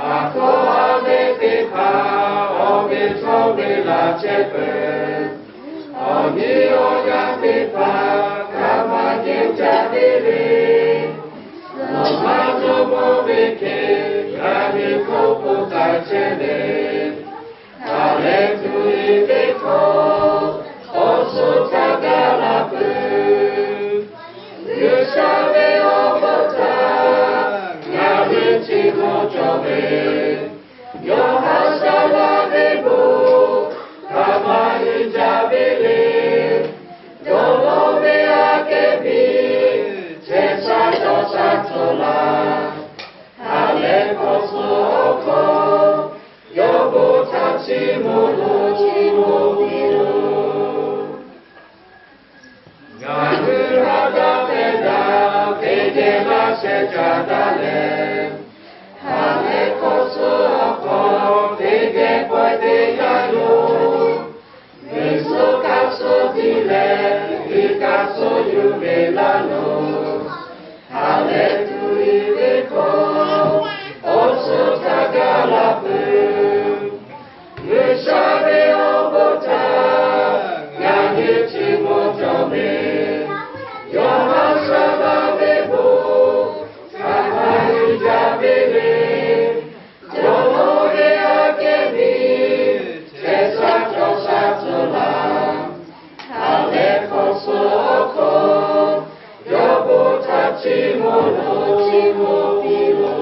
Aˬ htoꞈ ma ve teˇ hpaˍ awˬ ve chaw ve laꞈ chehˇ peuˬ. Awˬ nyi awˬ yaˇ teˇ hpaˍ hk'a ma geh ca ve le. Nawˬ ma jawˇ mawˇ ve hk'e, yaꞈ nyi hk'oˆ k'oˆ taˍ chehˇ ve, ha lehˬ tuˬ ve teˇ hkawˇ awˬ suhˍ htaꞈ gaˬ la peuˬ. G'uiˬsha ve awˬ bon htaꞈ ngaˬ hui chi mawˬ cawˬ ve, yawˇ haꞈ shaˉ laˇ ve bon hk'a ma uiˍ jaˇ ve le. Dawˇ law ve aꞈ kehˉ piˇ, chehˇ sha cawˬ sha cawˬ laˇ. Ha lehˬ hk'awꞈ suhˍ awˬ hk'aw, yawˇ bon htaꞈ chi mawˬ lo, chi mawˬ piˇ lo. Ngaˬ hui haꞈ daꞈ ve daꞈ teˇ geh laˇ sheh caˍ taˍ leh, ha lehˬ hk'awꞈ suhˍ awˬ hk'aw teˇ geh pawehˇ teˇ yanˇ yoˬ. G'uiˬsha kaꞈ suh tiˉ leh, iˉ kaˆ suh yuˬ ve laˇ loˬ. Ha lehˬ tuˬ ve hkawˇ awˬ suhˍ htaꞈ gaˬ la peuˬ. G'uiˬsha ve awˬ bon htaꞈ ngaˬ hui chi mawˬ cawˬ ve, yawˇ haꞈ shaˉ laˇ ve bon hk'a ma uiˍ jaˇ ve le. Dawˇ law ve aꞈ kehˉ piˇ, chehˇ sha cawˬ sha cawˬ laˇ. Ha lehˬ hk'awꞈ suhˍ awˬ hk'aw, yawˇ bon htaꞈ chi mawˬ lo, chi mawˬ piˇ lo.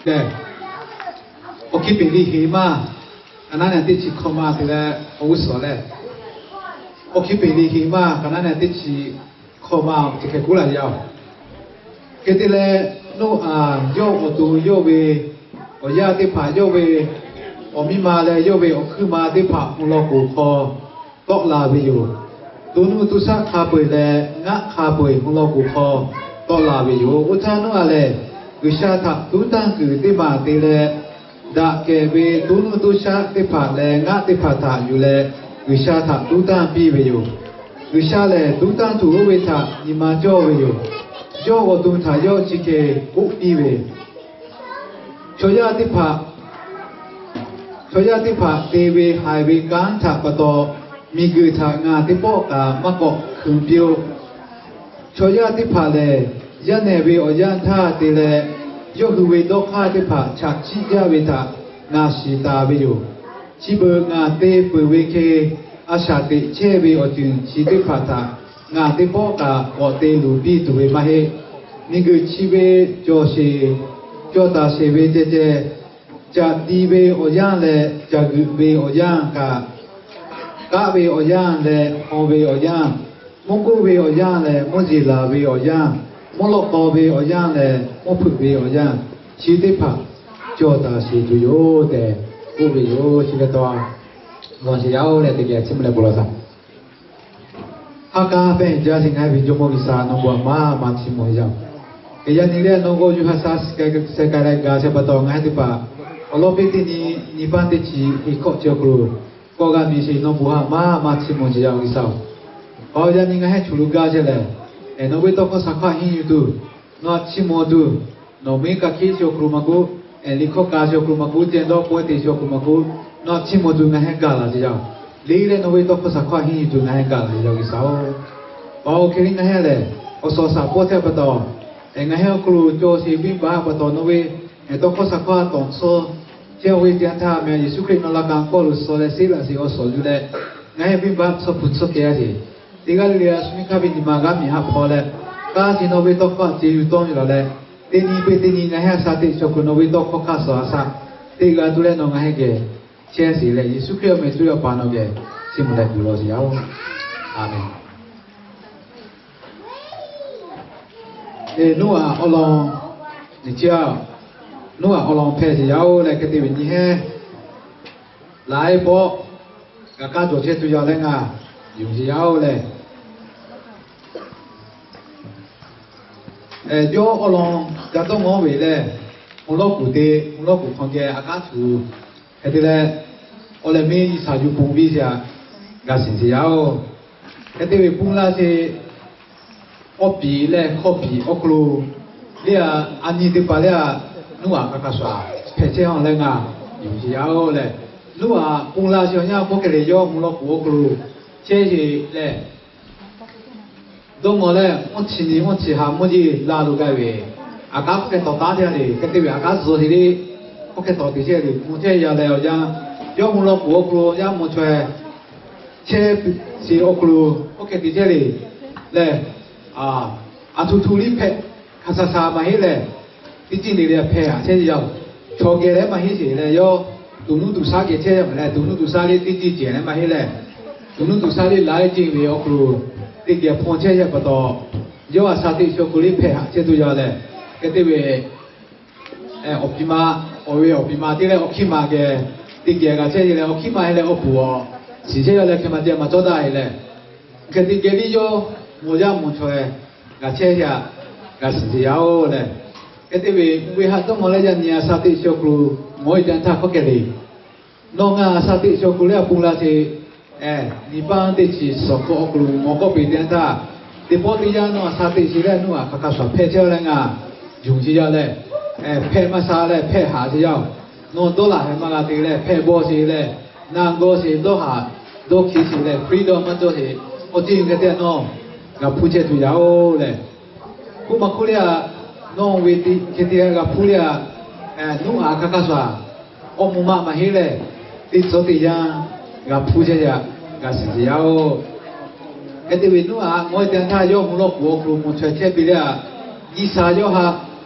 Lehˬ, awˬ hkiˇ peꞈ liꞈ heˍ maˇ, ka naˉ nehˬ teˇ chi hkawˇ maˇ te leh awˬ g'uˇ suhˍ lehˬ, awˬ hkiˇ peꞈ liꞈ heˍ maˇ, ka naˉ nehˬ teˇ chi hkawˇ maˇ chi hk'e k'oˆ laˇ ve yoˬ. Hk'e te leh, Noˉaꞈ yawˇ awˬ to yawˇ ve awˬ yaˇ teˇ hpaˍ, yawˇ ve awˬ miˇ ma leh yawˇ ve awˬ hkuiˉ ma teˇ hpaˍ awˬ lawn k'oˍ hk'aw tawˆ la ve yoˬ. To nuˇ to shaˆ hk'a peu-eˬ leh ngaˆ hk'a peu-eˬ hk'aw lo kuˬ hk'aw tawˆ la ve yoˬ. Oˇ htaˇ Noˉaꞈ lehˬ, G'uiˬsha htaꞈ tuˉ tanˇ kuiˬ teˇ maˬ te leh, daꞈ kehˬ ve to nuˇ to shaˆ teˇ hpaˍ leh ngaˆ teˇ hpaˍ htaꞈ yuˬ leh, G'uiˬsha htaꞈ tuˉ tanˇ piˇ ve yoˬ. G'uiˬsha lehˬ, tuˉ tanˇ tuˬ oˇ ve htaꞈ nyi ma cawˇ ve yoˬ. Yawˇ g'awˬ to htaꞈ yawˇ chi hk'e k'oˆ piˇ ve, Chaw yaˇ teˇ hpaˍ, chaw yaˇ teˇ hpaˍ te ve haiˬ ve kanˉ htaꞈ pa taw, miˬguiˬ htaꞈ ngaˬ teˇ pawˆ kaꞈ maˇ k'awꞈ hkui piˇ-oˆ. Chaw yaˇ teˇ hpaˍ lehˬ, yaˇ nehˬ ve awˬ yanˇ htaˇ te leh, yawˇ hui ve dawˇ hk'aˇ teˇ hpaˍ chaꞈ chiˆ jaˇ ve htaꞈ ngaˬ shiˍ taˍ ve yoˬ. Chi beuꞈ ngaˬ te peuˬ ve hk'e, a shaꞈ teꞈ chehˇ ve awˬ ceuˬ chi teˇ hpaˍ htaꞈ ngaˬ teˇ pawˆ kaꞈ k'awꞈ te luˬ piˇ tuˬ ve maˇ heˆ. Miˬguiˬ chi ve cawˬ sheˍ, cawˬ taˍ sheˍ ve ceh ceh, caꞈ ti ve awˬ yanˇ leh caꞈ g'uiˬ ve awˬ yanˇ kaꞈ, k'aˆ ve awˬ yanˇ leh haw ve awˬ yanˇ, mvuhˇ k'oˆ ve awˬ yanˇ leh mvuhˇ yeˬ laˬ ve awˬ yanˇ, mvuhˇ lawˆ k'aw ve awˬ yanˇ leh mvuhˇ hpeuꞈ ve awˬ yanˇ, chi teˇ hpaˍ cawˬ taˍ sheˍ tuˬ yoˬ tehꞈ k'oˆ ve yoˬ. Chi ve taw, g'aw sheˍ yaˇ-oˬ leh teˇ geh chiˇ mvuh leh bon lawˬ taˍ. Ha k'aˉ pehˇ jaˇ sheˍ ngaˬ hui ve Jawˇmawˇ G'uiˬsha nawˬ bon maˇ maˇ chiˇ mvuh yaˇ-oˬ. Yaꞈ nyi lehˬ nawˬ g'awˇ yuˬ ha sha seh k'ai leh gaˬ sheˍ pa taw ngaˬ hui teˇ hpaˍ awˬ lawn piˇ teˇ nyi nyi paˇ teˇ chi hiˍ hkawꞈ chi awˬ hk'aw lo kawˆ g'a miˬ sheˍ nawˬ bon ha maˇ maˇ chiˇ mvuh sheˍ yaˇ-oˬ G'uiˬsha-oˬ. Awˬ yaꞈ nyi ngaˬ hui choˬ lo gaˇ chehˇ lehˬ, nawˬ ve tawˇ hkawˇ shaˍ hkawˇ a hiˉ yuˬ tuˬ, nawˬ htaꞈ chiˇ mvuh tuˬ, nawˬ mvuhˇ kaˇ hkiˉ chi awˬ hk'aw lo maˇ k'oˆ, liꞈ hkawˇ ka chi awˬ hk'aw lo maˇ k'oˆ, ceh dawˇ pawehˇ te chi awˬ hk'aw lo maˇ k'oˆ, nawˬ htaꞈ chiˇ mvuh tuˬ ngaˬ hui gaˬ laˬ sheˍ yaˇ-oˬ. Liꞈ leh nawˬ ve tawˇ hkawˇ shaˍ hkawˇ a hiˉ yuˬ tuˬ ngaˬ hui gaˬ laˬ sheˍ yaˇ-oˬ G'uiˬsha-oˬ. Awˬ hk'e leh ngaˬ hui lehˬ, awˬ suhˍ awˬ shaˍ pawˆ chehˇ pa taw, ngaˬ hui awˬ hk'aw lo cawˬ sheˍ venˇbaˆ pa taw nawˬ ve tawˇ hkawˇ shaˍ hkawˇ a tawˍ tsuhˇ chehˇ ve teˇ yanˇ htaˇ meh Yeˍsuˆ Hkriꞈ nawˬ laꞈ ka k'awˇ lo suh leh sheˉ laꞈ sheˍ awˬ suhˍ yuˬ leh, ngaˬ hui venˇbaˆ tsuhˇ hpu tsuhˇ kehˬ a sheˍ. Teˇ g'aˇ le le a shu nyiˇ hk'aˇ ve nyi ma g'a miˬ ha hpaw leh, k'aˇ chi nawˬ ve tawˇ hkawˇ a ceˬ yuˬ tawˇ ve laˬ leh, teˇ nyi peˇ teˇ nyi ngaˬ hui a shaˍ teꞈ chi awˬ hk'aw lo nawˬ ve tawˇ hkawˇ hk'a suhˍ a shaꞈ teꞈ g'a tuˬ leh nawˬ ngaˬ hui geh chehˇ sheˍ leh, Yeˍsuˆ Hkriꞈ awˬ meh tuˬ ve awˬ pa nawˬ geh chiˇ mvuh leh bon lawˬ sheˍ yaˇ-oˬ. Aˍmenˍ. Eˬ, Noˉaꞈ awˬ lawn, nyi chi a, Noˉaꞈ awˬ lawn hpehꞈ sheˍ yaˇ-oˬ leh, hk'e te ve nyi heˉ laiˉ pawˆ g'a kaˇ cawˬ chehˇ tuˬ yaˇ leh ngaˬ yonˍ sheˍ yaˇ-oˬ leh, yawˇ awˬ lawn ca dawˇ ngawˉ ve lehˬ, mvuhˇ lawˇ kuˬ te, mvuhˇ lawˇ kuˬ hk'aw geh a kaˉ tuˬ hk'e te leh, awˬ lehˬ miˇ Iˉsaˍ yuˬ ponˬ piˇ sheˍ a, g'a shiˍ sheˍ yaˇ-oˬ. Hk'e te ve ponˬ laˇ sheˍ, awˬ piˍ leh hkawˇ piˍ awˬ hk'aw lo, lehˬ a, a nyi teˇ hpaˍ lehˬ a, Noˉaꞈ hk'a hk'a shuˍ hpehꞈ chehˇ-oˬ leh ngaˬ yonˍ sheˍ yaˇ-oˬ leh, Noˉaꞈ ponˬ laˇ sheˍ awˬ yanˇ hk'aw hk'e leh yawˇ mvuhˇ lawˇ kuˬ awˬ hk'aw lo chehˇ sheˍ leh, dawˇ ngawˬ leh mvuhˇ chi nyi mvuhˇ chi ha mvuhˇ yeˬ laˇ lo gaˇ ve, a kaˉ hk'e tawˍ taˉ te le, hk'e te ve a kaˉ zuhˬ te le, hk'e tawˍ te chehˇ le, mvuhˇ chehˇ yaˇ leh awˬ yanˇ, yawˇ mvuhˇ lawˇ kuˬ awˬ hk'aw lo awˬ yanˇ mvuhˇ chaweh chehˇ sheˍ awˬ hk'aw lo, hk'e te chehˇ le leh, a htoꞈ htoꞈ liˇ hpehꞈ hk'a sha sha maˇ heˆ leh, teˇ ceuˬ le le hpehꞈ a chehˇ yaˇ-oˬ. Chaw geh leh maˇ heˆ sheˍ leh yawˇ, tuꞈ nuˇ tuꞈ shaˉ geh chehˇ yaˇ maˇ leh, tuꞈ nuˇ tuꞈ shaˉ le teˇ ceuˬ cehˬ leh maˇ heˆ leh, tuꞈ nuˇ tuꞈ shaˉ le laiˉ ceuˬ ve awˬ hk'aw lo teˇ geh hpawˇ chehˇ yaˇ pa taw, yawˇ a shaˍ teꞈ chi awˬ hk'aw lo liˇ hpehꞈ haꞈ chehˇ tuˬ yaˇ leh, hk'e te ve awˬ pi ma, awˬ ve awˬ pi ma te leh awˬ hkiˇ ma geh teˇ geh g'a chehˇ leh, awˬ hkiˇ ma heh leh awˬ puˍ awˬ shiˍ chehˇ yaˇ leh hk'e maˇ ceh maˇ cawˇ daꞈ e leh, hk'e te geh liˇ yawˇ mvuhˇ yaˇ mvuhˇ chaweh g'a chehˇ yaˇ, g'a shiˍ sheˍ yaˇ-oˬ leh, hk'e te ve mvuhˇ ve haꞈ dawˇ ngawˬ leh yaꞈ nyi a shaˍ teꞈ chi awˬ hk'aw lo mawˬ e teˇ yanˇ htaˇ hk'aw hk'e le, nawˬ ngaˬ a shaˍ teꞈ chi awˬ hk'aw lo lehˬ a ponˬ laˇ sheˍ, nyi paˇ teˇ chi suhˍ hk'aw awˬ hk'aw lo mawˬ k'awꞈ peꞈ teˇ yanˇ htaˇ, teˇ pawˆ teˇ yanˇ nawˬ a shaˍ teꞈ sheˍ leh nawˬ a hk'a hk'a shuˍ hpehꞈ chehˇ leh ngaˬ yonˍ sheˍ yaˇ leh, hpehꞈ maˇ sha leh hpehꞈ haꞈ sheˍ yaˇ-oˬ. Nawˬ dawˇ laˬ hehꞈ maˇ g'a te leh hpehꞈ bawˬ sheˍ leh, na gawˇ sheˍ, dawˇ haꞈ dawˇ hkiˬ sheˍ leh freedom maˇ cawˇ sheˍ, awˬ ceuˬ hk'e te nawˬ g'a hpuˇ chehˇ tuˬ yaˇ-oˬ leh, k'oˆ maˇ k'oˆ le a, nawˬ ve teˇ hk'e te g'a hpuˇ le a, Noˉaꞈ hk'a hk'a shuˍ awˬ moˍ maˇ maˇ heˆ leh, teˇ tcuh teˇ yanˇ g'a hpuˇ chehˇ yaˇ, g'a shiˍ sheˍ yaˇ-oˬ. Hk'e te ve Noˉaꞈ mawˬ e teˇ yanˇ htaˇ yawˇ mvuhˇ lawˇ kuˬ awˬ hk'aw lo mvuhˇ chaweh chehˇ piˇ leh a, G'uiˬsha yawˇ haꞈ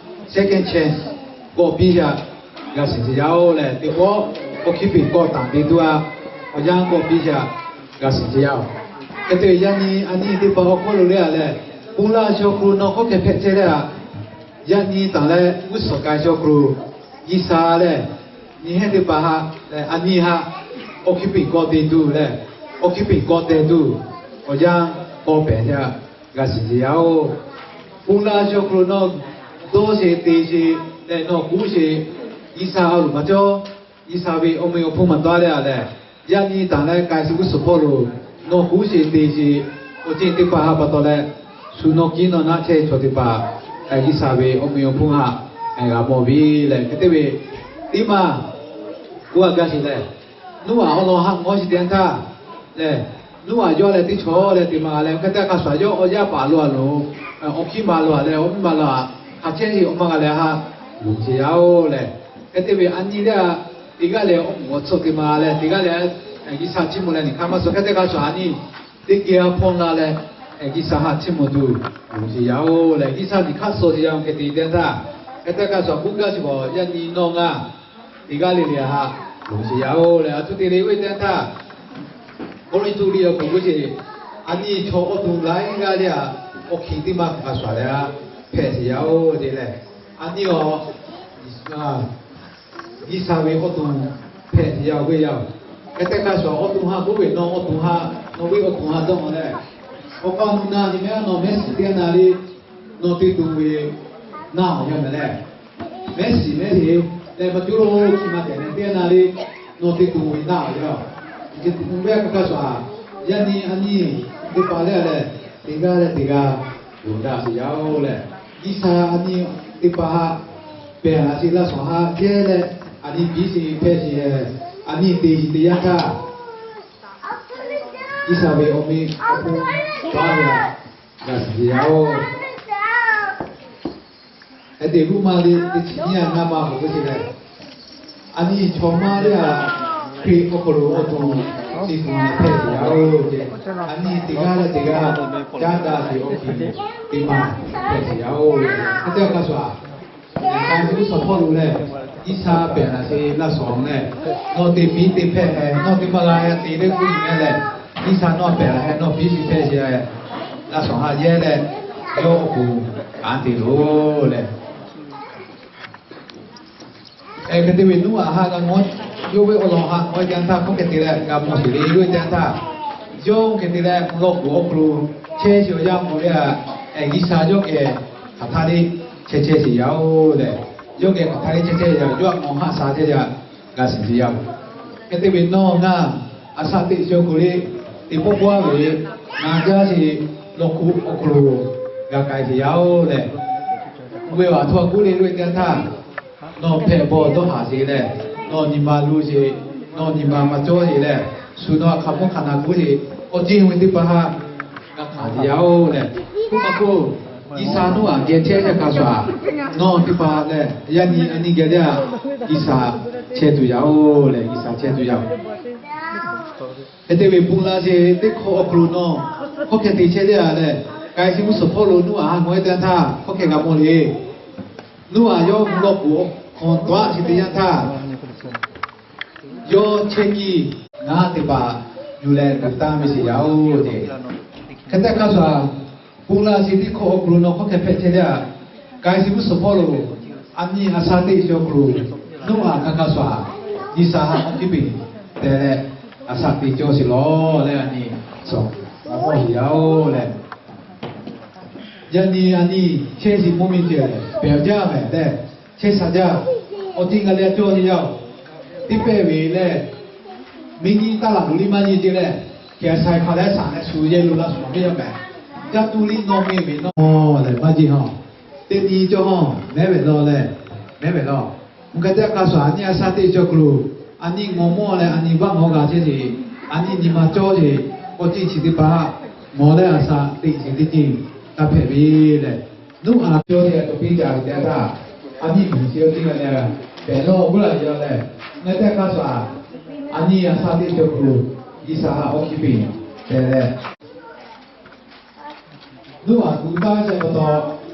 second chance k'awꞈ piˇ yaˇ, g'a shiˍ sheˍ yaˇ-oˬ leh, teˇ pawˆ awˬ hkiˇ peꞈ kawˆ tanˍ te tuˬ a, awˬ yanˇ k'awꞈ piˇ yaˇ, g'a shiˍ sheˍ yaˇ-oˬ. Hk'e te ve yaꞈ nyi a nyi teˇ hpaˍ awˬ hk'aw lo le a leh, ponˬ laˇ chi awˬ hk'aw lo nawˬ hk'aw hkeh hpehꞈ chehˇ leh a, yaꞈ nyi tanˬ leh g'uˇ suhˍ k'ai chi awˬ hk'aw lo G'uiˬsha lehˬ, nyi hehnˇ teˇ hpaˍ haꞈ leh a nyi haꞈ awˬ hkiˇ peꞈ k'awꞈ te tuˬ leh, Awˬ hkiˇ peꞈ k'awꞈ tehˬ tuˬ, awˬ yanˇ k'awꞈ pehˬ yaˇ g'a shiˍ ce yaˇ oˬ. Bon la chi awˬ hk'aw lo nawˬ dawˇ sheˍ te sheˍ leh nawˬ kuˉ sheˍ, G'uiˬsha a loˍ maˇ cawˇ. G'uiˬsha ve awˬ meh awˬ hponˇ maˇ taˍ leh a leh, yaˇ nyi taˍ leh k'ai suh g'uˇ suhˍ hpawˇ lo nawˬ kuˉ sheˍ te sheˍ, awˬ ceuˬ teˇ hpaˍ ha pa taw leh, shu nawˬ kiˉ nawˬ naˆ chehˇ chaw teˇ hpaˍ, G'uiˬsha ve awˬ meh awˬ hponˇ haꞈ g'a mawˬ ve leh, hk'e te ve teˇ maˬ k'oˆ a gaˇ sheˍ leh, Noˉaꞈ awˬ lawn haꞈ ngawˉ sheˍ teˇ yanˇ htaˇ lehˬ, Noˉaꞈ yawˇ leh teˇ chaw leh te maˇ g'a leh, hk'e te hk'a shuˍ yawˇ awˬ yaˇ paˍ lo a loˍ, awˬ hkiˇ ma lo a leh awˬ miˇ ma lo a, hk'a chehˇ sheˍ awˬ ma g'a leh haꞈ loˍ ce yaˇ oˬ leh, hk'e te ve a nyi leh a, teˇ g'aˇ leh awˬ moˍ awˬ tsuhˇ te maˇ g'a leh teˇ g'aˇ leh, G'uiˬsha chiˇ mvuh leh niˬ hk'aˇ maˇ suh hk'e te hk'a shuˍ a nyi teˇ geh a hpawˇ la leh, G'uiˬsha haꞈ chiˇ mvuh tuˬ loˍ ce yaˇ oˬ leh, G'uiˬsha niˬ hk'aˇ suh ce yaˇ oˬ hk'e te teˇ yanˇ htaˇ, hk'e te hk'a shuˍ a k'oˆ gaˇ sheˍ bawˬ yaˇ nyi nawˬ ngaˬ teˇ g'aˇ le le haꞈ loˍ ce yaˇ oˬ leh, a htoꞈ te le ve teˇ yanˇ htaˇ, Kawˇrenˍhtuˆ liꞈ awˬ hk'aw lo k'oˆ sheˍ, a nyi chaw awˬ to laiˉ g'aˇ le a, awˬ hkiˬ teˇ maˇ hk'a shuˍ leh a hpehꞈ ce yaˇ oˬ te leh, a nyi awˬ G'uiˬsha ve awˬ to hpehꞈ ce yaˇ oˬ ve yaˇ oˬ. Hk'e te hk'a shuˍ awˬ to haꞈ k'oˆ ve nawˬ awˬ to haꞈ, nawˬ ve awˬ to haꞈ dawˇ a leh, awˬ k'a nu na nyi mehˉ nawˬ mehˉ shiˍ teˇ na le, nawˬ te tuˬ ve naˆ awˬ yaˇ mehˍ leh, mehˉ shiˍ mehˉ te leh maˇ cawˇ lo hkiˇ maˇ tehˬ leh teˇ na le, nawˬ te tuˬ ve naˆ awˬ yaˇ. Chi te tuˬ ve a hk'a shuˍ a, yaˇ nyi a nyi teˇ hpaˍ leh a leh, teˇ g'aˇ leh teˇ g'aˇ loˍ daꞈ sheˍ yaˇ oˬ leh, G'uiˬsha a nyi teˇ hpaˍ haꞈ pehˬ a sheˍ laˇ shawˍ haꞈ jehˇ leh, a nyi piˇ sheˍ hpehꞈ sheˍ, a nyi te sheˍ teˇ yanˇ htaˇ, G'uiˬsha ve awˬ meh awˬ hponˇ taˍ ve a g'a shiˍ ce yaˇ oˬ. Hk'e te Roˉmaꞈ liꞈ teˇ chi nyiˇ a ngaˇ ma k'oˆ ve ce leh, a nyi chaw maˇ le a, Hkriꞈ awˬ hk'aw lo awˬ to chi tuˬ hpehꞈ sheˍ yaˇ oˬ ce. A nyi teˇ g'aˇ leh teˇ g'aˇ caˇ daꞈ sheˍ awˬ hkiˬ teˇ maˬ hpehꞈ sheˍ yaˇ oˬ. Hk'e te hk'a shuˍ a, k'ai suh g'uˇ suhˍ hpawˇ lo leh, G'uiˬsha pehˬ laꞈ sheˍ laˇ shawˍ leh, nawˬ te piˇ te hpehꞈ heh, nawˬ te maˇ g'a te leh k'oˆ nyi mehˉ leh, G'uiˬsha nawˬ pehˬ laꞈ heh nawˬ piˇ shiˍ hpehꞈ sheˍ laˇ shawˍ haꞈ jehˇ leh, yawˇ awˬ pon kanˉ te loˬ leh, hk'e te ve Noˉaꞈ haꞈ g'a mawˬ, yawˇ ve awˬ lawn haꞈ k'awꞈ e teˇ yanˇ htaˇ hk'oˆ hk'e te leh g'a mawˬ sheˍ le. Yawˇ ve teˇ yanˇ htaˇ, yawˇ hk'e te leh mvuhˇ lawˇ kuˬ awˬ hk'aw lo chehˇ sheˍ awˬ yanˇ k'o ve a, G'uiˬsha yawˇ geh hk'aˬ htaˇ le chehˇ chehˇ sheˍ yaˇ oˬ leh, yawˇ geh hk'aˬ htaˇ le chehˇ chehˇ yaˇ, yawˇ a mawˬ haˆ sha chehˇ yaˇ g'a shiˍ sheˍ yaˇ oˬ. Hk'e te ve nawˬ ngaˬ a shaꞈ teꞈ sheˍ awˬ hk'aw lo teˇ pawˆ pawˆ ve ngaˬ jaˇ sheˍ lawˬ kuˬ awˬ hk'aw lo g'a k'ai sheˍ yaˇ oˬ leh, oˇ ve awˬ htoꞈ ma k'oˆ le lo e teˇ yanˇ htaˇ, nawˬ hpehꞈ bawˬ dawˇ haˍ sheˍ leh, nawˬ nyi ma lo sheˍ, nawˬ nyi ma maˇ cawˇ sheˍ leh, shu nawˬ hk'aˬ mawˇ hk'aˬ na k'oˆ sheˍ, awˬ ceuˬ ve teˇ hpaˍ haꞈ g'a hkanˍ sheˍ yaˇ oˬ leh, k'oˆ ma k'o, G'uiˬsha Noˉaꞈ geh chehˇ teˇ hk'a shuˍ a, nawˬ teˇ hpaˍ lehˬ yaˇ nyi a nyi geh teˇ a, G'uiˬsha chehˇ tuˬ yaˇ oˬ leh, G'uiˬsha chehˇ tuˬ yaˇ oˬ. Hk'e te ve bon la sheˍ teˇ hkawˇ awˬ hk'aw lo nawˬ hk'aw hk'e te chehˇ teˇ a leh, k'ai suh g'uˇ suhˍ hpawˇ lo Noˉaꞈ haꞈ mawˬ e teˇ yanˇ htaˇ hk'aw hk'e g'a mawˬ le. Noˉaꞈ yawˇ mvuhˇ lawˇ kuˬ awˬ hk'aw taw a sheˍ teˇ yanˇ htaˇ, yawˇ chehˇ kiˇ ngaˬ teˇ hpaˍ yuˬ leh tuˬ tanˇ ve sheˍ yaˇ oˬ ce. Hk'e te hk'a shuˍ a, bon la sheˍ teˇ hkawˇ awˬ hk'aw lo nawˬ hk'aw hk'e hpehꞈ chehˇ teˇ a, k'ai suh g'uˇ suhˍ hpawˇ lo a nyi a shaꞈ teꞈ sheˍ awˬ hk'aw lo Noˉaꞈ hk'a hk'a shuˍ a, G'uiˬsha haꞈ awˬ hkiˇ peꞈ te leh a shaꞈ teꞈ cawˇ sheˍ lawˬ leh a nyi shuˍ a mawˇ sheˍ yaˇ oˬ leh, yaˇ nyi a nyi chehˇ sheˍ mvuhˇ miˬ ce leh pehˬ jaˇ mehˍ leh, chehˇ sha jaˇ, awˬ ceuˬ ngaˬ leh a cawˇ sheˍ yaˇ oˬ. Teˇ pehˇ ve lehˬ, miˬ nyi taˇ laˬ loˬ liˇ maˇ nyi ce leh, hkeh a sha hk'a leh shaꞈ leh shu yehˇ lo laˇ shuˍ maˇ ve yaˇ mehˍ. Caˇ tuˬ liˇ nawˬ mvuhˇ miˬ nawˬ lehˬ maˇ jeˬ ha, teˇ nyi cawˇ ha, mehˉ ve law leh, mehˉ ve law. Mvuhˇ hk'e te hk'a shuˍ a nyi a shaꞈ teꞈ sheˍ awˬ hk'aw lo, a nyi ngawˬ mawˇ leh a nyi vaˆ ngawˬ g'a chehˇ sheˍ, a nyi nyi ma cawˇ sheˍ, awˬ ceuˬ chi teˇ hpaˍ mawˬ leh a shaꞈ teꞈ sheˍ teˇ ceuˬ taˇ hpehꞈ ve lehˬ, Noˉaꞈ cawˇ sheˍ a to piˇ ca ve teˇ htaˇ, a nyi miˬ chi awˬ ceuˬ leh, pehˬ lawˇ g'uˇ laˬ yaˇ lehˬ, mvuhˇ hk'e te hk'a shuˍ a, a nyi a shaꞈ teꞈ sheˍ awˬ hk'aw lo, G'uiˬsha haꞈ awˬ hkiˇ peꞈ te leh, Noˉaꞈ tuˬ tanˇ sheˍ pa taw,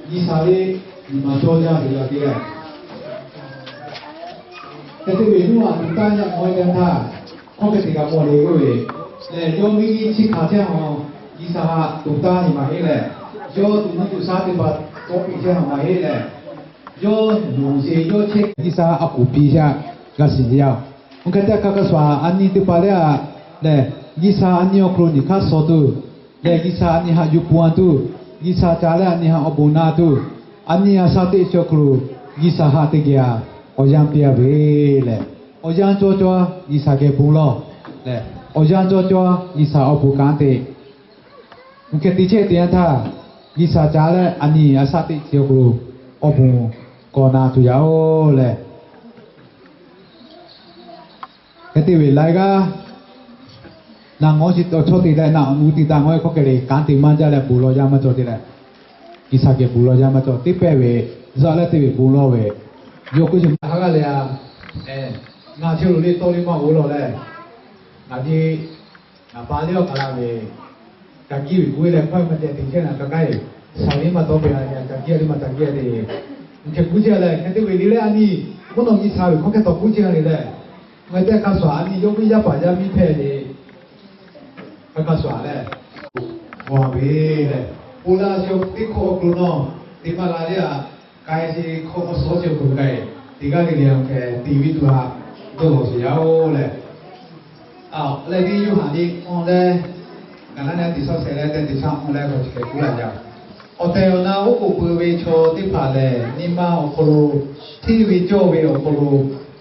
G'uiˬsha le nyi ma cawˇ jaˇ ve yaˇ teˇ g'aˇ. Hk'e te ve Noˉaꞈ tuˬ tanˇ yaˇ k'awꞈ e teˇ htaˇ, hk'aw hk'e te g'a mawˬ le k'oˆ ve, lehˬ yawˇ miˬ nyi chi hkanˍ chehˇ ha, G'uiˬsha haꞈ tuˬ tanˇ nyi ma heˆ leh, yawˇ tuˬ nuˇ tuˬ shaˉ teˇ hpaˍ tawˇ piˇ chehˇ ha ma heˆ leh, yawˇ luˬ sheˍ yawˇ chehˇ G'uiˬsha a kuˬ piˇ shaˆ g'a shiˍ ve yaˇ. Mvuhˇ hk'e te hk'a hk'a shuˍ a nyi teˇ hpaˍ lehˬ a lehˬ, G'uiˬsha a nyi awˬ hk'aw lo nyi hk'aˇ suh tuˬ lehˬ, G'uiˬsha a nyi haꞈ yuˬ pon-a tuˬ, G'uiˬsha ca leh a nyi haꞈ awˬ bon na tuˬ, a nyi a shaꞈ teꞈ chi awˬ hk'aw lo G'uiˬsha haꞈ teˇ geh-a awˬ yanˇ piˇ-a ve lehˬ, awˬ yanˇ cawˇ cawˇ G'uiˬsha geh bon lawˬ lehˬ, awˬ yanˇ cawˇ cawˇ G'uiˬsha awˬ bon kanˉ te hk'e te chehˇ te yanˇ htaˇ, G'uiˬsha ca leh a nyi a shaꞈ teꞈ chi awˬ hk'aw lo awˬ bon k'awꞈ na tuˬ yaˇ-oˬ lehˬ, hk'e te ve laiˉ g'aˇ naˬ ngawˬ chi awˬ chawˇ te leh naˬ awˬ nu te daꞈ ngawˬ-e hkawˇ hk'e le kanˉ te maˇ jaˇ leh bon lawˬ yaˇ maˇ cawˬ te leh, G'uiˬsha geh bon lawˬ yaˇ maˇ cawˬ. Teˇ pehˇ ve zuhꞈ leh te ve bon lawˬ ve, yawˇ k'oˆ chi maˇ haˉ g'aˇ le-a. Ngaˬ chi lo le tawˇ le maˇ g'oˇ lawˬ leh, ngaˬ nyi ngaˬ pa le awˬ k'a la ve, kaꞈ kiˇ ve k'oˆ ve leh hkawˇ maˇ ceh te chehˇ naˬ ka k'ai, shaˍ le maˇ tawˇ pehˍ a, kaꞈ kiˇ a le maˇ taꞈ kiˇ a le, hk'e k'oˆ chehˇ leh, hk'e te ve le leh a nyi, mvuhˇ naw G'uiˬsha ve hkawˇ hk'e tawˍ k'oˆ chehˇ le leh, ngaˬ hui teˇ hk'a shuˍ a nyi yawˇ ve yaˇ paˍ yaˇ miˇ hpehꞈ le, hk'a shuˍ leh, g'a ve lehˬ, ponˬ laˇ chi teˇ hkawˇ awˬ hk'aw lo nawˬ te maˇ g'a le-a. K'ai chi hkawˇ k'awꞈ suh chi awˬ hk'aw lo k'ai, teˇ g'aˇ le le awˬ hk'e te ve tuˬ haꞈ dawˇ lawˬ sheˍ yaˇ-oˬ lehˬ, a leh teˇ Yoˇhanˬ liꞈ awˬ leh, ngaˬ naˉ naˉ teꞈ shaˉ shehˍ leh teˇ teꞈ shaˉ awˬ leh hk'a chi hk'e k'oˆ laˇ yaˇ. Awˬ tehˬ awˬ na oˉ k'oˍ pui ve chaw teˇ hpaˍ lehˬ, nyi ma awˬ hk'aw lo, hteˇ ve cawˇ ve awˬ hk'aw lo,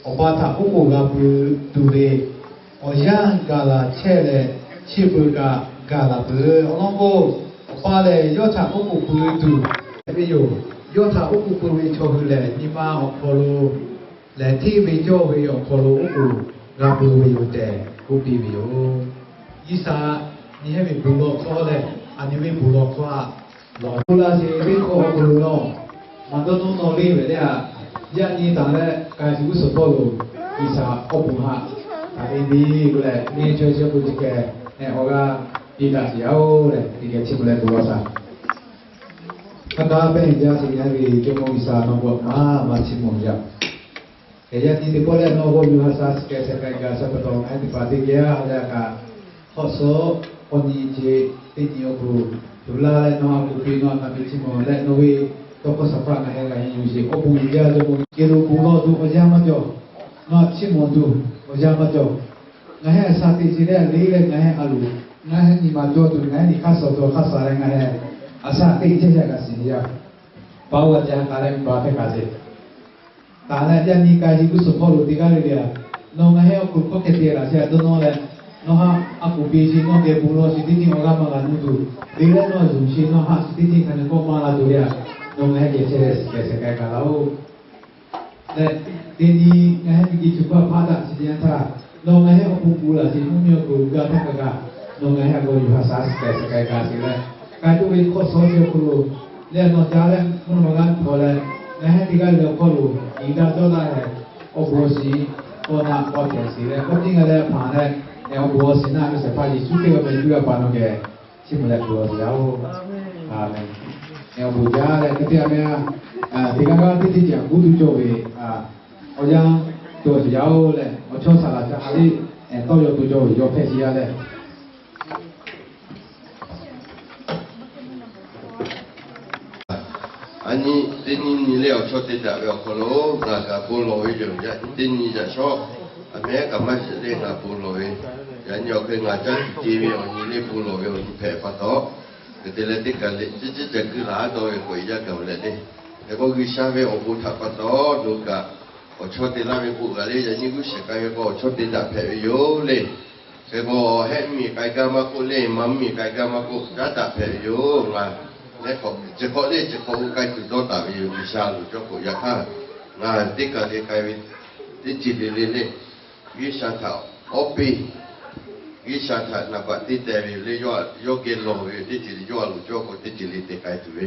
Awˬ pa htaꞈ oˉ k'oˍ g'a pui tuˬ ve awˬ yanˇ gaˬ laˬ chehˇ leh, chi beuꞈ kaꞈ gaˬ laˬ peuˬ. Awˬ lawn k'o, Awˬ pa lehˬ yawˇ htaꞈ oˉ k'oˍ pui tuˬ ve yoˬ. Yawˇ htaꞈ oˉ k'oˍ pui ve chaw hui lehˬ, nyi ma awˬ hk'aw lo lehˬ, hteˇ ve cawˇ ve awˬ hk'aw lo oˉ k'oˍ g'a pui ve yoˬ tehꞈ k'oˆ piˇ ve yoˬ. G'uiˬsha nyi heˉ ve bon lawˬ hkawˇ lehˬ, a nyi ve bon lawˬ hkawˇ a lawˬ k'oˆ laˇ sheˍ ve hkawˇ awˬ hk'aw lo nawˬ, maˇ dawˇ nawˇ nawˬ le ve le-a, yaꞈ nyi taˍ leh k'ai chi g'uˇ suhˍ hpawˇ lo G'uiˬsha awˬ bon haꞈ taˍ ve le k'oˆ leh, nyi chaweh chehˇ k'o chi hk'e awˬ g'aˇ piˇ daꞈ sheˍ yaˇ-oˬ lehˬ, teˇ geh chi beuꞈ leh bon lawˬ shaˍ. Hk'a kaꞈ pehˇ jaˇ sheˍ yaˇ ve Jawˇmawˇ G'uiˬsha nawˬ hui maˇ maˇ chiˇ mvuh yaˇ. Hk'e yaꞈ nyi teˇ pawˆ leh nawˬ g'awˇ yuˬ ha sha suhˍ kehˬ shehˍ k'ai gaˬ sha pa taw, ngaˬ hui teˇ hpaˍ teˇ geh a leh kaꞈ, hk'awꞈ suhˉ awˬ nyi ce teˇ nyi awˬ hk'aw lo tuˬ laˇ leh nawˬ a kuˬ piˇ nawˬ a hk'a piˇ chiˇ mvuh leh nawˬ ve tawˇ hkawˇ shaˍ hpaˇ ngaˬ hui g'a nyi yuˬ sheˍ. Awˬ bon uiˍ jaˇ Jawˇmawˇ, geh lo bon lawˬ tuˬ awˬ yanˇ maˇ cawˬ, nawˬ a chiˇ mvuh tuˬ awˬ yanˇ maˇ cawˬ. Ngaˬ hui a shaꞈ teꞈ chi leh le leh ngaˬ hui a loˍ, ngaˬ hui nyi ma cawˬ tuˬ ngaˬ hui nyi hk'aˇ suh cawˬ hk'aˇ suh leh ngaˬ hui a shaꞈ teꞈ chehˇ yaˇ kaꞈ shiˍ yaˇ. Paˍ oˇ a ca k'a leh ba hpehˇ kaꞈ sheˍ. Taˍ leh yaꞈ nyi k'ai chi g'uˇ suhˍ hpawˇ lo teˇ g'aˇ le le-a, nawˬ ngaˬ hui awˬ hk'aw lo hkawˇ hk'e te laꞈ sheˍ a dawˇ nawˇ leh, nawˬ haꞈ a kuˬ piˇ chi nawˬ geh bon lawˬ chi teˇ ceuˬ awˬ g'aˇ maˇ g'a nuˇ tuˬ, le leh nawˬ zuhˬ chi nawˬ haꞈ chi teˇ ceuˬ hk'a nyi k'awꞈ maˇ g'a tuˬ le-a, nawˬ ngaˬ hui geh chehˇ leh suhˍ kehˬ shehˍ k'ai gaˬ laˇ-oˬ. Leh teˇ nyi ngaˬ hui miˬguiˬ chi hpaˇ hpaˇ daꞈ chi teˇ yanˇ htaˇ, nawˬ ngaˬ hui awˬ pon gu laꞈ sheˍ mvuhˇ miˬ awˬ hk'aw lo gaˇ htaˇ kaꞈ kaꞈ, nawˬ ngaˬ hui a g'awˇ yuˬ ha sha suhˍ kehˬ shehˍ k'ai gaˬ sheˍ leh, k'ai tuˬ ve hk'awꞈ suhˉ chi awˬ hk'aw lo lehˬ nawˬ ca leh mvuhˇ naw ma g'a htaw leh, ngaˬ hui teˇ g'aˇ ve awˬ hk'aw lo iˍ daꞈ dawˇ laˇ leh, awˬ bon awˬ shiˍ k'awꞈ naꞈ k'awꞈ hpehꞈ sheˍ leh, k'awꞈ nyi ngaˬ leh hpaˍ leh, awˬ bon awˬ shiˍ naˆ ve shehˍ hpaˇ Yeˍsuˆ Hkriꞈ awˬ meh tuˬ ve a pa nawˬ geh chiˇ mvuh leh bon lawˬ sheˍ yaˇ-oˬ. Aˍmenˍ. Awˬ bon jaˇ leh hk'e te a meh a, teˇ g'aˇ g'aˇ teˇ ceuˬ ceuˬ a guˇ tuˬ cawˬ ve, awˬ yanˇ cawˬ sheˍ yaˇ-oˬ leh, awˬ chawˇ saˍ laꞈ ca ha le, tawˇ yaw tuˬ cawˬ ve yawˇ hpehꞈ sheˍ yaˇ leh, a nyi teˇ nyi nyi leh awˬ chawˇ te daꞈ ve awˬ hk'aw lo ngaˬ kaꞈ bon lawˬ ve yoˬ. Yaꞈ nyi teˇ nyi yaꞈ shawˉ a meh kaꞈ maˇ shiˍ leh ngaˬ bon lawˬ ve, yaꞈ nyi awˬ hk'e ngaˬ caˇ tuˬ ce ve awˬ nyi leh bon lawˬ ve awˬ nyi hpehꞈ pa taw, hk'e te leh teˇ kaˬ leh ciˉ ciˉ ca guiˇ laˬ a dawˇ ve k'awꞈ e jaˇ gaˬ-oˬ leh le. Hk'e k'o G'uiˬsha ve awˬ bon htaꞈ pa taw nawˬ kaꞈ awˬ chawˇ te laˇ ve k'o g'a le, yaꞈ nyi g'uˇ shehˍ k'ai ve k'o awˬ chawˇ te daꞈ hpehꞈ ve yoˬ le. Hk'e k'o hehˉ mvuhˇmiˬ k'ai gaˇ maˇ k'oˆ le, maˇ mvuhˇmiˬ k'ai gaˇ maˇ k'oˆ, caˉ daꞈ hpehꞈ ve yoˬ. Ngaˬ leh k'awꞈ chi hk'awꞈ le chi hk'awꞈ k'ai tuˬ dawˇ taˍ ve yoˬ. G'uiˬsha loˍ cawˇ k'o yaꞈ hk'aˇ, ngaˬ teˇ kaˬ leh k'ai ve teˇ ceuˬ le le le, G'uiˬsha htaꞈ awˉ peˇ, G'uiˬsha htaꞈ naˍ baꞈ te teh ve yoˬ le. Yawˇ geh lawˬ ve yoˬ. Teˇ ceuˬ le yawˇ a loˍ cawˇ k'o teˇ ceuˬ le te k'ai tuˬ ve.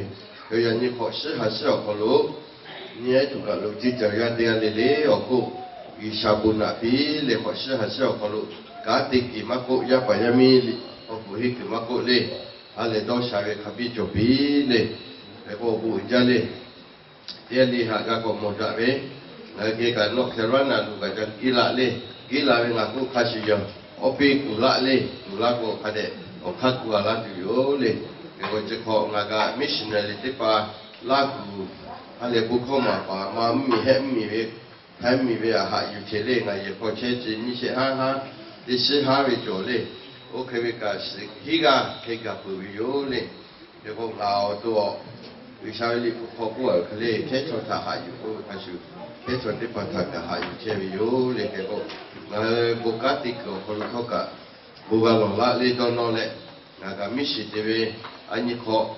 Yaꞈ nyi hk'awꞈ shiˉ ha shiˉ awˬ hk'aw lo nyi ehˉ tuˬ kaꞈ lo ceˇ caˬ yaˇ teˇ g'aˇ le le awˬ hk'oˆ, G'uiˬsha bon naꞈ piˇ leh hk'awꞈ shiˉ ha shiˉ awˬ hk'aw lo kanˉ te kiˬ maˇ k'oˆ, yaˇ paˍ yaˇ miˇ awˬ hpfuhˇ henˇ kuiˬ maˇ k'oˆ le, ha lehˬ dawˇ sha ve hk'a biˇ cawˬ piˇ le. Hk'e k'o awˬ bon uiˍ jaˇ le. Teˇ g'aˇ le haꞈ g'a k'awꞈ mawˬ daꞈ ve, ngaˬ hui geh kaꞈ North Carolina loˬ kaꞈ ca geˇ laˇ le. Geˇ laˇ ve ngaˬ k'oˆ hk'a shuˍ yaˇ, awˉ peˇ kuˬ laˇ le. Kuˬ laˇ k'o hk'a dehꞈ awˬ hk'aˇ kuˬ a laˇ tuˬ yoˬ le. Hk'e k'o chi hk'awꞈ ngaˬ kaꞈ missionary teˇ hpaˍ laˇ kuˬ, ha lehˬ bon hkawˇ maˍ paˍ maˇ mvuhˇmiˬ hehˆ mvuhˇmiˬ ve, hehˆ mvuhˇmiˬ ve a haꞈ yuˬ chehˇ le. Ngaˬ yehˬ hk'aw chehˇ ce nyiˇ shehˆ haˉ haˉ teˇ shiˉ haˉ ve cawˬ le. Oˇ hk'e ve kaꞈ shiˍ hiˉ g'aˇ hk'e gaˬ peuˬ ve yoˬ le. Hk'e k'o ngaˬ awˬ to awˬ G'uiˬsha ve liꞈ hpu hk'aw k'oˆ a ve hk'e le, hkehˉ chaw htaꞈ haꞈ yuˬ k'oˆ ve hk'a shuˍ, hkehˉ chaw teˇ hpaˍ htaꞈ kaꞈ haꞈ yuˬ chehˇ ve yoˬ le. Hk'e k'o ngaˬ hui bon kanˉ te kuiˬ awˬ hk'aw lo htawˇ kaꞈ bon g'a lawˬ laˆ le dawˇ nawˇ leh, ngaˬ kaꞈ miˉ shiˍ te ve a nyi hk'awꞈ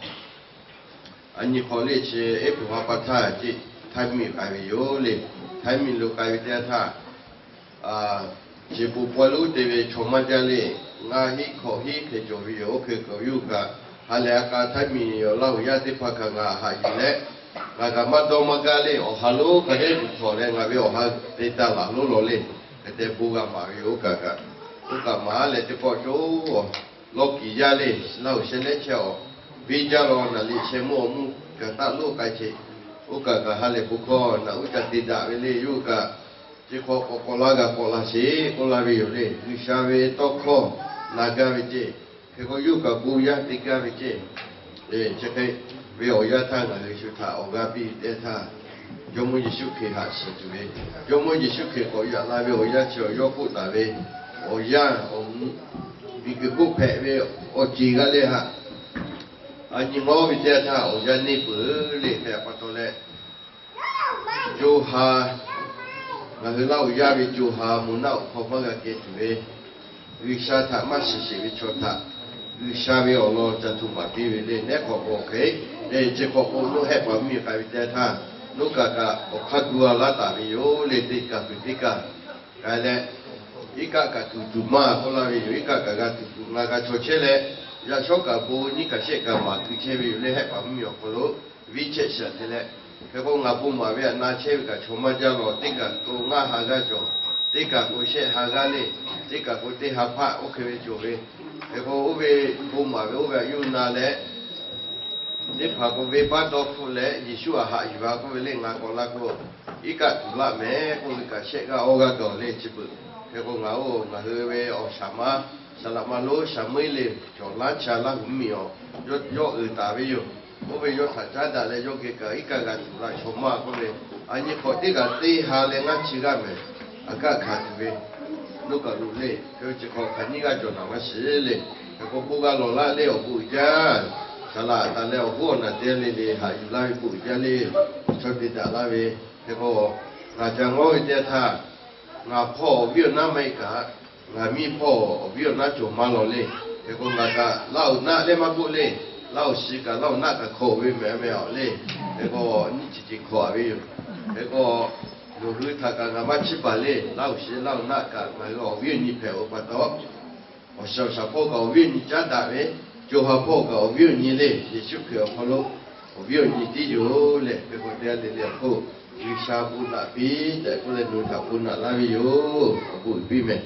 a nyi hk'awꞈ le chi April ha pa htaˇ ceˇ, Htaiˇ miˬ k'ai ve yoˬ le. Htaiˇ miˬ lo k'ai ve teˇ yanˇ htaˇ, chi bon pawehˇ lonˉ te ve chaw maˇ jaˇ le. Ngaˇ hinˉ hkawꞈ hinˉ hk'e cawˬ ve yoˬ. Oˇ hk'e kaꞈ yawˇ hui kaꞈ ha lehˬ a k'a Htaiˇ miˬ awˬ laˇ awˬ yaˇ teˇ hpaˍ kaꞈ ngaˬ haꞈ yuˬ leh, ngaˬ kaꞈ maˇ dawˇ maˇ gaˇ le. Awˬ ha lonˉ hk'a dehꞈ tuˬ htawnˍ leh ngaˬ ve awˬ ha te taˍ laˬ lonˉ law le. Hk'e te bon g'a maˍ ve yoˬ. Oˇ kaꞈ kaꞈ, oˇ kaꞈ maˍ leh teˇ pawˆ cawˬ lawˇ kiˍ yaˇ le, Laˇ huˍ sheh lehˉ chehˇ awˬ venˇ jaˇ law naˍ liꞈ sheh mawˇ awˬ mvuhˇ gaˬ taˆ lonˉ k'ai ce. Oˇ kaꞈ kaꞈ ha lehˬ bon hkawˇ naꞈ uˉ ca te daꞈ ve le. Yawˇ hui kaꞈ chi hk'awꞈ k'awꞈ k'awꞈ la g'a k'awꞈ la sheˍ k'oˆ laˇ ve yoˬ le. G'uiˬsha ve tawˇ hkawˇ na gaˇ ve ceˇ. Hk'e k'o yawˇ hui kaꞈ bon yaˇ te gaˇ ve ceˇ. Chi hk'e ve awˬ yanˇ htaˇ ngaˬ hui shu htaꞈ awˬ g'aˇ piˇ ve teˇ htaˇ, Jawˇmawˇ Yeˍsuˆ Hkriꞈ haꞈ shiˍ tuˬ ve, Jawˇmawˇ Yeˍsuˆ Hkriꞈ k'awꞈ yaꞈ la ve awˬ yanˇ chi awˬ yawˇ k'oˆ taˍ ve awˬ yanˇ, miˬguiˬ hk'oˆ hpehꞈ ve awˬ ceˬ g'a le haꞈ, a nyi ngawˉ ve teˇ htaˇ awˬ yanˇ neˇ peuˬ le. Hk'e pa taw leh, co ha, ngaˬ hui Laˇ huˍ yaˇ ve co ha moˬ naˆ awˬ hk'aw maˇ g'a keh tuˬ ve, G'uiˬsha htaꞈ maˇ shiˍ sheˍ ve chaw htaꞈ G'uiˬsha ve awˬ lawn ca htoꞈ maˍ piˇ ve le. Nehˉ hk'awꞈ k'o hk'e, chi hk'awꞈ k'o nawˬ hehˆ paˍ miˇ k'ai ve teˇ htaˇ, nawˬ kaꞈ kaꞈ awˬ hk'aˇ gu a laˇ taˍ ve yoˬ le. Teˇ kaˬ kuiˬ teˇ kaˬ k'ai leh, iˉ kaˆ kaꞈ tuˬ tuˬ maˇ k'oˆ laˇ ve yoˬ. Iˉ kaˆ kaꞈ g'a tuˬ tuˬ ngaˬ g'a chaw chehˇ leh, yaꞈ shawˉ kaꞈ bon nyiˇ kaˬ shehˆ kaꞈ maˍ tuˬ chehˇ ve yoˬ le. Hehˆ paˍ miˇ awˬ hk'aw lo viˉ chehˇ shaˍ te leh, hk'e k'o ngaˬ bon maˍ ve aꞈ na chehˇ ve kaꞈ chaw maˇ jaˇ law. Teˇ kaˬ k'o ngaˇ ha g'aˇ cawˬ, teˇ kaˬ k'o shehˆ ha g'aˇ le, teˇ kaˬ k'o teˇ ha hpaˆ oˇ hk'e ve cawˬ ve. Hk'e k'o oˇ ve bon maˍ ve oˇ ve aꞈ yuˇ na leh, teˇ hpaˍ k'o venˇbaˆ dawˇ hpfuhˆ leh Yeˍsuˆ aꞈ haꞈ yuˬ a k'oˆ ve le. Ngaˬ k'awꞈ la k'o, iˉ kaˆ tuˬ laˆ mehˍ k'oˆ ve kaꞈ shehˆ g'aˇ awˇ g'aˇ gaˬ le chi beuꞈ. Hk'e k'o ngaˬ oˇ ngaˬ hui ve awˬ shaˍ ma, shaˍ laꞈ ma lonˉ shaˍ meuˇ le, cawˬ laˇ cha Laˇ huˍ miˬ awˬ, yawˇ uiˍ taˍ ve yoˬ. Oˇ ve yawˇ htaꞈ caˉ daꞈ leh yawˇ geh kaꞈ iˉ kaˆ g'a tuˬ laꞈ chaw maˇ k'oˆ ve, a nyi hk'awꞈ teˇ kaˬ teˇ ha leh ngaˇ chi g'aˇ mehˍ, aꞈ kaˆ hkanˍ tuˬ ve, nawˬ kaꞈ loꞈ le. Hk'e ve chi hk'awꞈ hk'aˬ nyiˇ g'aˇ cawˬ naˍ maˇ shiˍ le. Hk'e k'o bon g'a lawˬ laˇ le. Awˬ bon uiˍ jaˇ, shaˍ laꞈ taˍ leh awˬ hoˉ awˬ naˬ te le le haꞈ yuˬ laˇ ve bon uiˍ jaˇ le. Chaw te daꞈ laˇ ve, hk'e k'o ngaˬ ca ngawˉ ve teˇ htaˇ, ngaˬ hpawˇ awˬ viˉ awˬ naˉ maˇ heˆ kaꞈ, ngaˬ miˇ hpawˇ awˬ viˉ awˬ naˉ cawˬ maˇ law le. Hk'e k'o ngaˬ kaꞈ Laˇ huˍ naˆ leh maˇ k'oˆ le. Laˇ huˍ shiˍ kaꞈ Laˇ huˍ naˆ kaꞈ hkawꞈ ve mehˍ mehˍ awˬ le. Hk'e k'o nyiˇ chi ceuˬ hkawꞈ a ve yoˬ. Hk'e k'o nawˬ hui htaꞈ kaꞈ ngaˬ maˇ chiˇ baˬ le. Laˇ huˍ shiˍ Laˇ huˍ naˆ kaꞈ ngaˬ hui awˬ viˉ awˬ nyi hpehꞈ-oˬ pa taw, awˬ shaˍ awˬ shaˍ hpawˇ kaꞈ awˬ viˉ awˬ nyi caˉ daꞈ ve, co ha hpawˇ kaꞈ awˬ viˉ awˬ nyi le. Yeˍsuˆ Hkriꞈ awˬ hk'aw lo awˬ viˉ awˬ nyi tiˉ yoˬ le. Hk'e k'o teˇ g'aˇ le le awˬ hk'oˆ G'uiˬsha bon naꞈ piˇ tehꞈ k'oˆ leh nawˬ hui htaꞈ bon naꞈ laˇ ve yoˬ. Awˬ bon uiˍ piˇ mehˍ.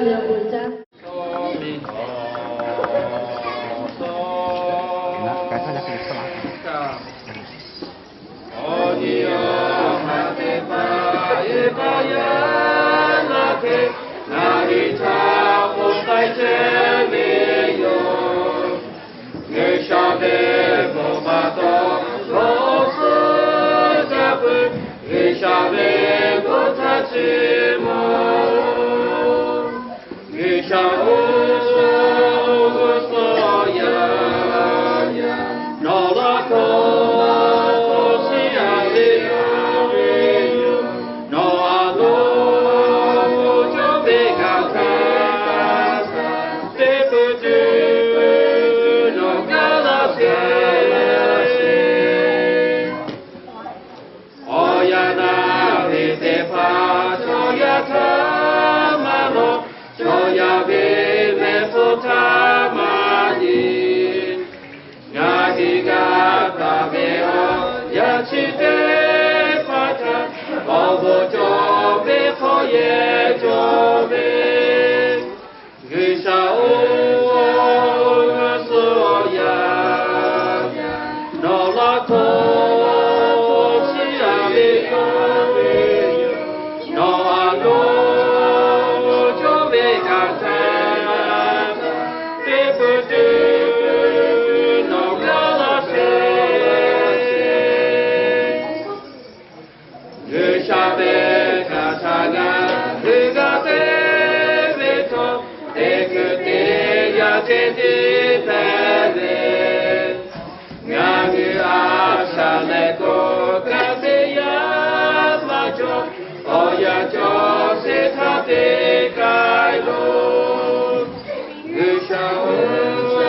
Awˬ nyi awˬ ha teˇ hpaˍ yehˬ paˍ yaˇ naˆ hk'e, ngaˬ hui htaꞈ k'oˆ k'ai chehˇ ve yoˬ. G'uiˬsha ve bon pa taw, awˬ suhˉ jaˇ peuˬ, G'uiˬsha ve bon htaꞈ chiˇ mvuh. G'uiˬsha-oˬ, g'uˇ suhˍ yaˇ, nawˬ laꞈ hk'aw hk'aw shiˍ a ve a ve yoˬ. Nawˬ a loˍ cawˇ ve kaꞈ hk'a, teˇ peuˬ tuˬ nawˬ gaˇ laˇ sheˍ. Awˬ yanˇ naˆ ve teˇ hpaˍ chaw yaˇ htaꞈ maˇ lawˬ, chaw yaˇ ve mehˆ hpfuhˇ htaꞈ maˇ nyi. Ngaˬ hui g'a taˍ ve awˬ yanˇ chi teˇ hpaˍ htaꞈ awˬ bon cawˬ ve hk'aw yehˬ cawˬ ve, G'uiˬsha-oˬ, g'uˇ suhˍ yaˇ, nawˬ laꞈ hk'aw hk'aw shiˍ a ve a ve yoˬ. Nawˬ a loˍ cawˇ ve kaꞈ hk'a, teˇ peuˬ tuˬ nawˬ gaˇ laˇ sheˍ. G'uiˬsha ve hkaˍ htaꞈ ngaˬ hui g'a te ve htawˇ, teˇ hkui teˇ yanˇ ceh tiˉ hpehꞈ ve. Ngaˬ hui a shaꞈ leh k'o, ka teˇ yanˇ maˇ cawˬ, awˬ yanˇ cawˬ sheˍ htaˇ te k'ai loˬ. G'uiˬsha-oˬ,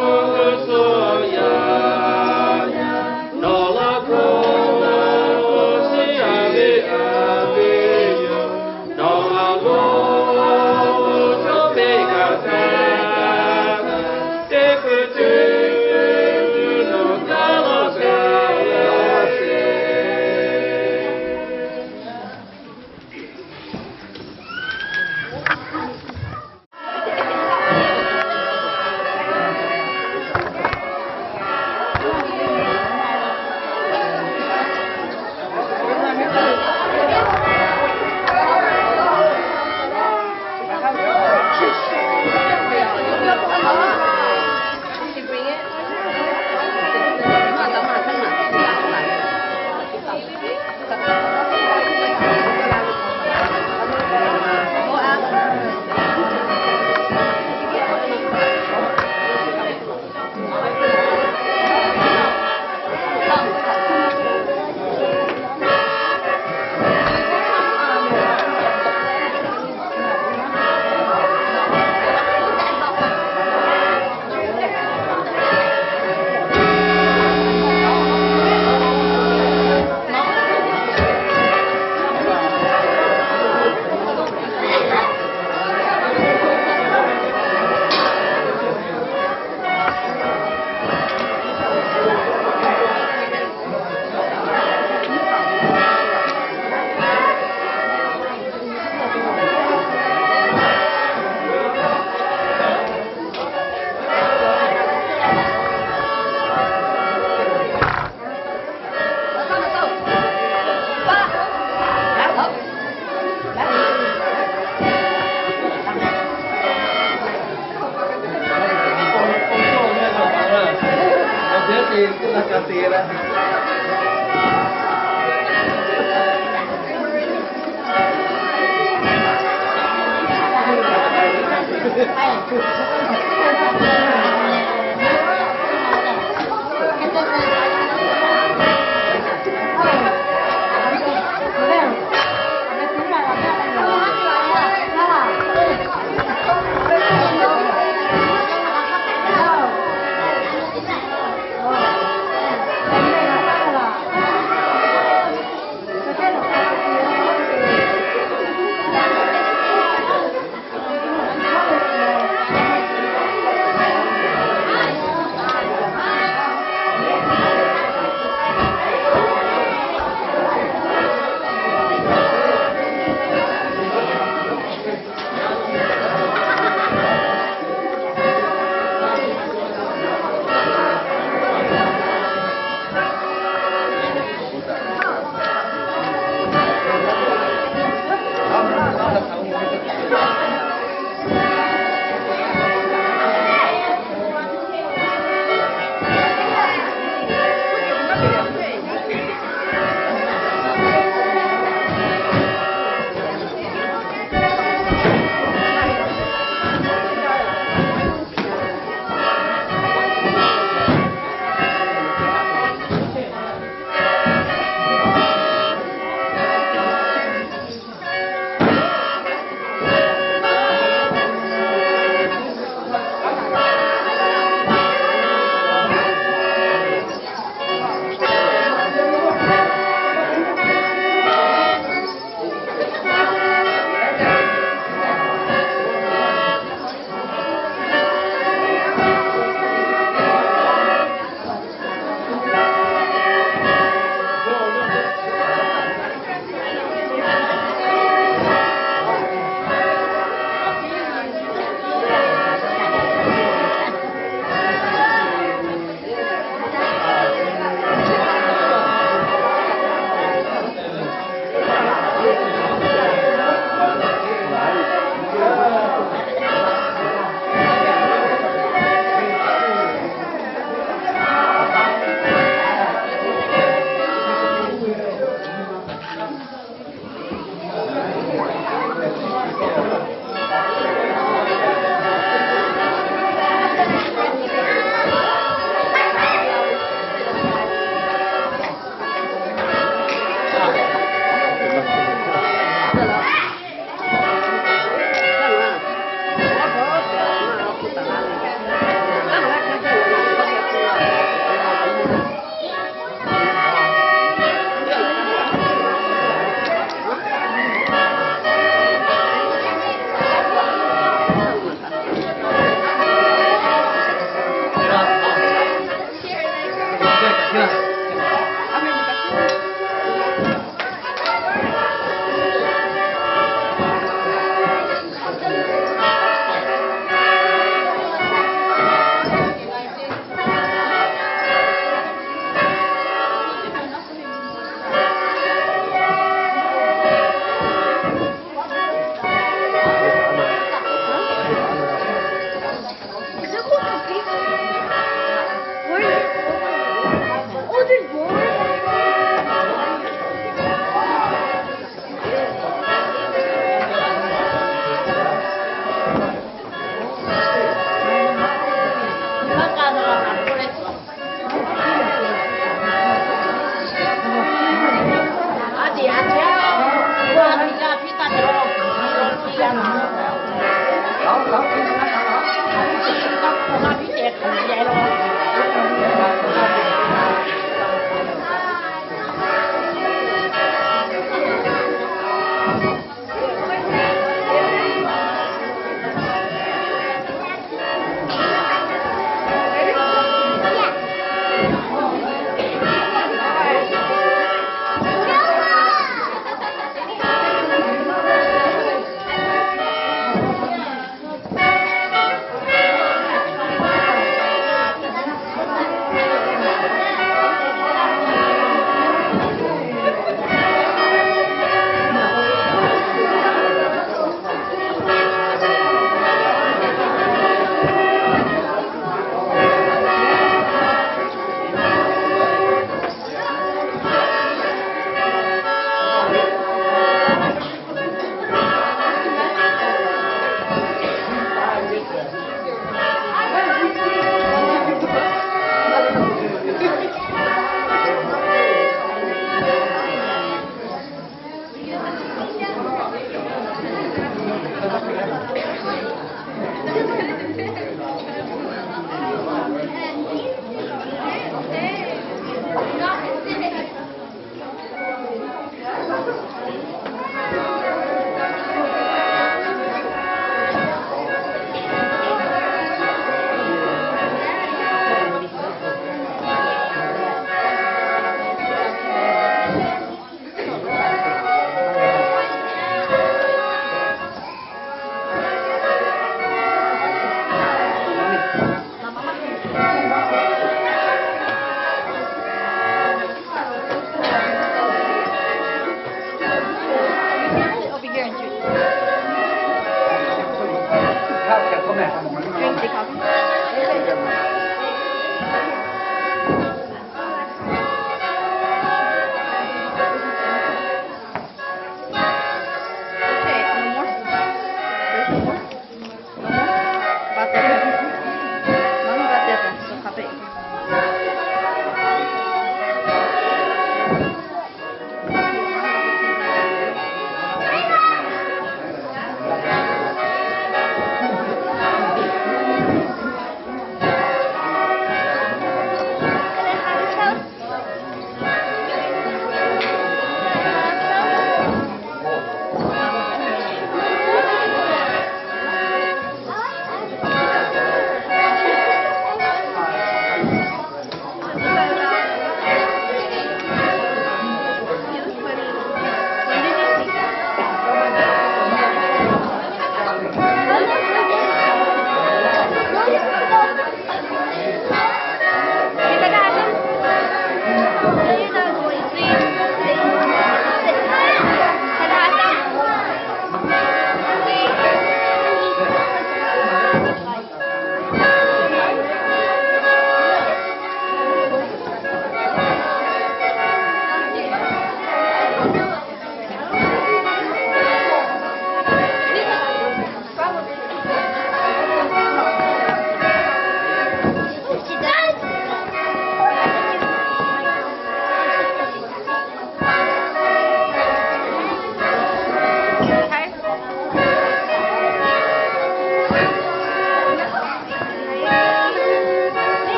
g'uˇ suhˍ yaˇ, nawˬ laꞈ hk'aw shiˍ a ve a ve yoˬ. Nawˬ a loˍ cawˇ ve kaꞈ hk'a, teˇ peuˬ tuˬ nawˬ gaˇ laˇ sheˍ.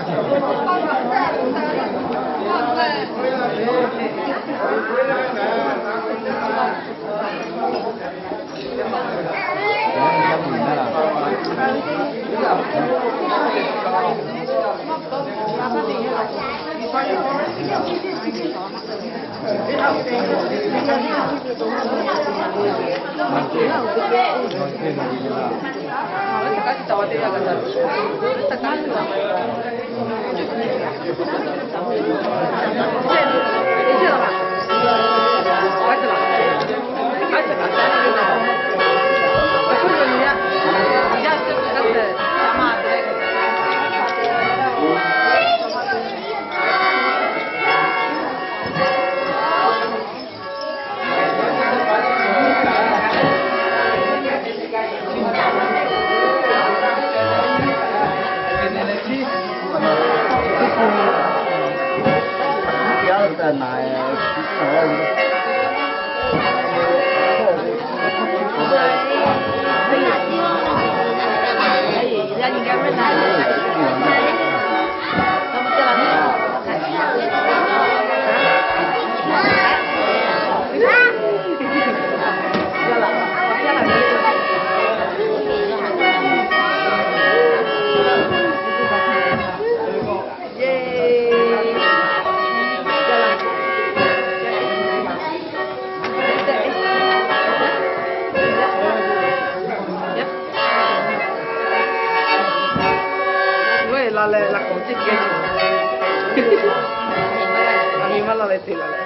Ve la leh la k'awꞈ teˇ kehˉ, a nyi maˇ la leh te la leh.